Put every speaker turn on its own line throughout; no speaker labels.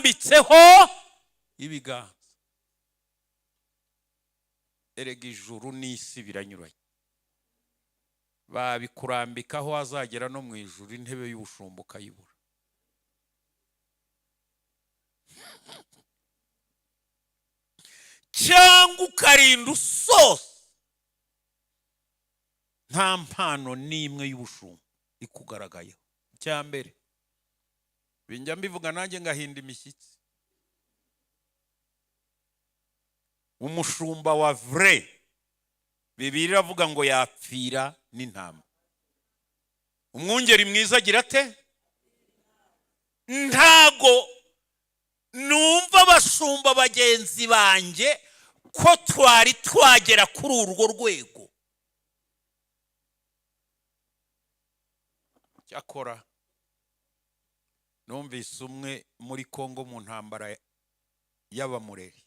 Yamurambitseho ibiganza. Erega ijuru n'isi biranyuranye, babikurambikaho wazagera no mu ijuru intebe y'ubushumba ukayibura. Cyangwa ukarinda usoza nta mpano n'imwe y'ubushumba ikugaragayeho. Icya mbere bijya mbivuga nanjye ngahinda imishyitsi, umushumba wa vrai Bibiliya iravuga ngo yapfira n'intama. Umwungeri mwiza agira ate? Ntago numva abashumba bagenzi banjye ko twari twagera kuri urwo rwego. Cyakora numvise umwe muri Kongo mu ntambara y'abamureri,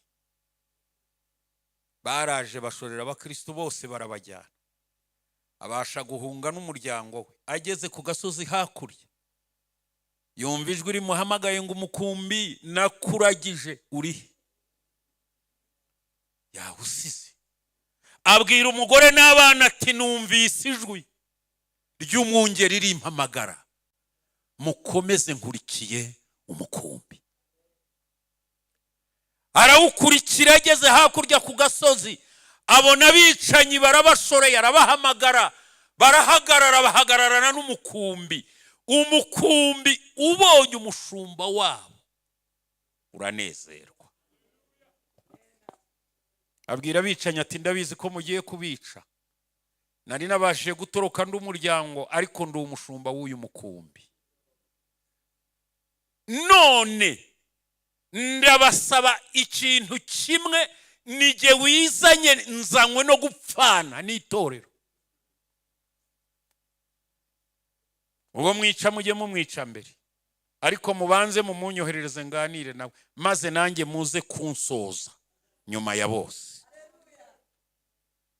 baraje bashorera abakristo bose barabajyana, abasha guhunga n'umuryango we. Ageze ku gasozi hakurya yumva ijwi rimuhamagaye ngo umukumbi nakuragije urihe? Yawusize. Abwira umugore n'abana ati numvise ijwi ry'umwungeri rimpamagara, mukomeze nkurikiye umukumbi. Arawukurikira, ageze hakurya ku gasozi abona abicanyi barabashoreye, arabahamagara barahagarara, bahagararana n'umukumbi. Umukumbi ubonye umushumba wabo uranezerwa. Abwira abicanyi ati ndabizi ko mugiye kubica, nari nabashije gutoroka ndi umuryango, ariko ndi umushumba w'uyu mukumbi. None ndabasaba ikintu kimwe, nijye wizanye nzanywe no gupfana n'itorero. Uwo mwica mujye mumwica mbere, ariko mubanze mumunyoherereze nganire nawe, maze nanjye muze kunsoza nyuma ya bose.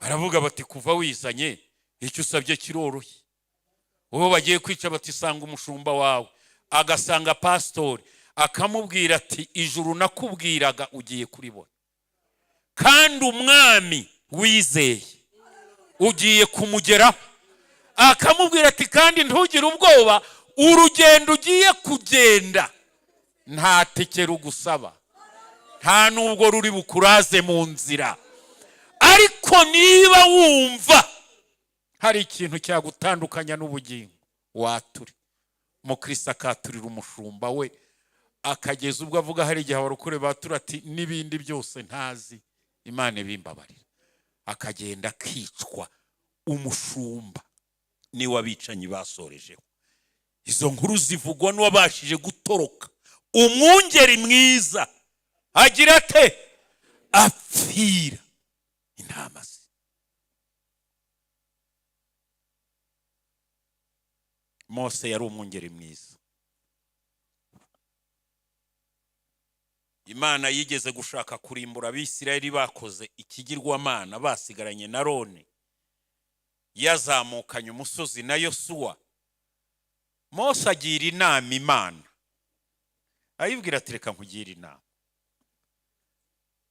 Baravuga bati kuva wizanye icyo usabye kiroroshye. Uwo bagiye kwica bati sanga umushumba wawe, agasanga pasitori akamubwira ati ijuru nakubwiraga ugiye kuribona, kandi umwami wizeye ugiye kumugeraho. Akamubwira ati kandi ntugire ubwoba, urugendo ugiye kugenda nta tike rugusaba, nta nubwo ruri bukuraze mu nzira, ariko niba wumva hari ikintu cyagutandukanya n'ubugingo wature. Umukristo akaturira umushumba we akageza ubwo avuga, hari igihe abarokore batura ati n'ibindi byose ntazi Imana ibimbabarira, akagenda akicwa. Umushumba niwe abicanyi basorejeho. Izo nkuru zivugwa n'uwabashije gutoroka. Umwungeri mwiza agira ate? Apfira intama ze. Mose yari umwungeri mwiza. Imana yigeze gushaka kurimbura Abisirayeli bakoze ikigirwamana basigaranye na Aroni, yazamukanye umusozi na Yosuwa. Mose agira inama Imana, ayibwira ati reka nkugire inama,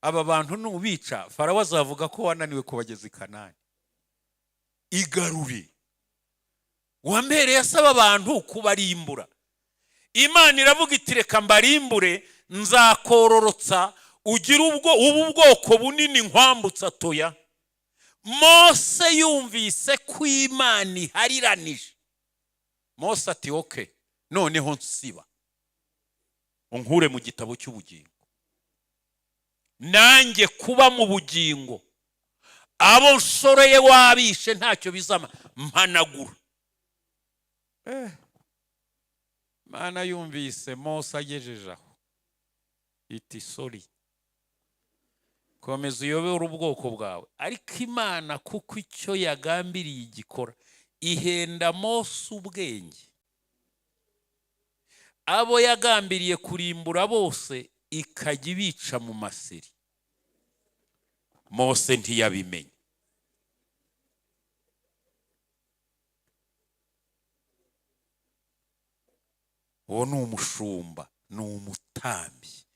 aba bantu nubica Farawo azavuga ko wananiwe kubageza i Kanani, igarure wambereye asaba abantu kubarimbura. Imana iravuga iti reka mbarimbure, nzakororotsa ugire ubwo ubu bwoko bunini nkwambutsa toya. Mose yumvise ko Imana ihariranije, Mose ati okay, noneho nsiba unkure mu gitabo cy'ubugingo, nanjye kuba mu bugingo abo nshoreye wabishe ntacyo bizama, mpanagura. Imana yumvise Mose agejeje aho iti sorry, komeza uyobore ubwoko bwawe. Ariko Imana kuko icyo yagambiriye igikora, ihenda Mose ubwenge. Abo yagambiriye kurimbura bose ikajya ibica mu maseri. Mose ntiyabimenya. Uwo ni umushumba. Ni umutambyi.